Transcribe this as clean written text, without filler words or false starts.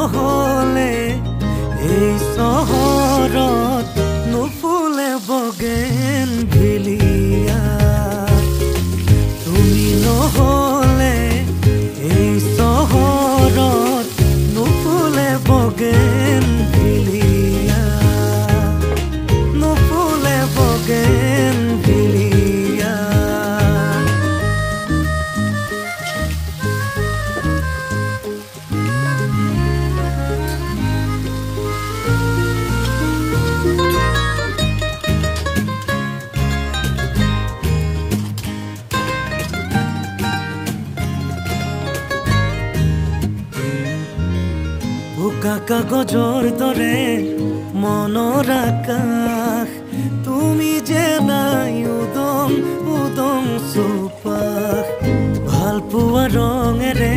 নহ'লে এই চহৰত নুফুলে বগেন ভিলিয়া। তুমি নহ'লে এই চহৰত নুফুলে বগেন ভিলিয়া, নুফুলে বগেন ভিলিয়া। উকা কাগজৰ দৰে মনৰ আকাশ, তুমি যে নাই উদম উদম চৌপাশ। ভালপোৱা ৰঙেৰে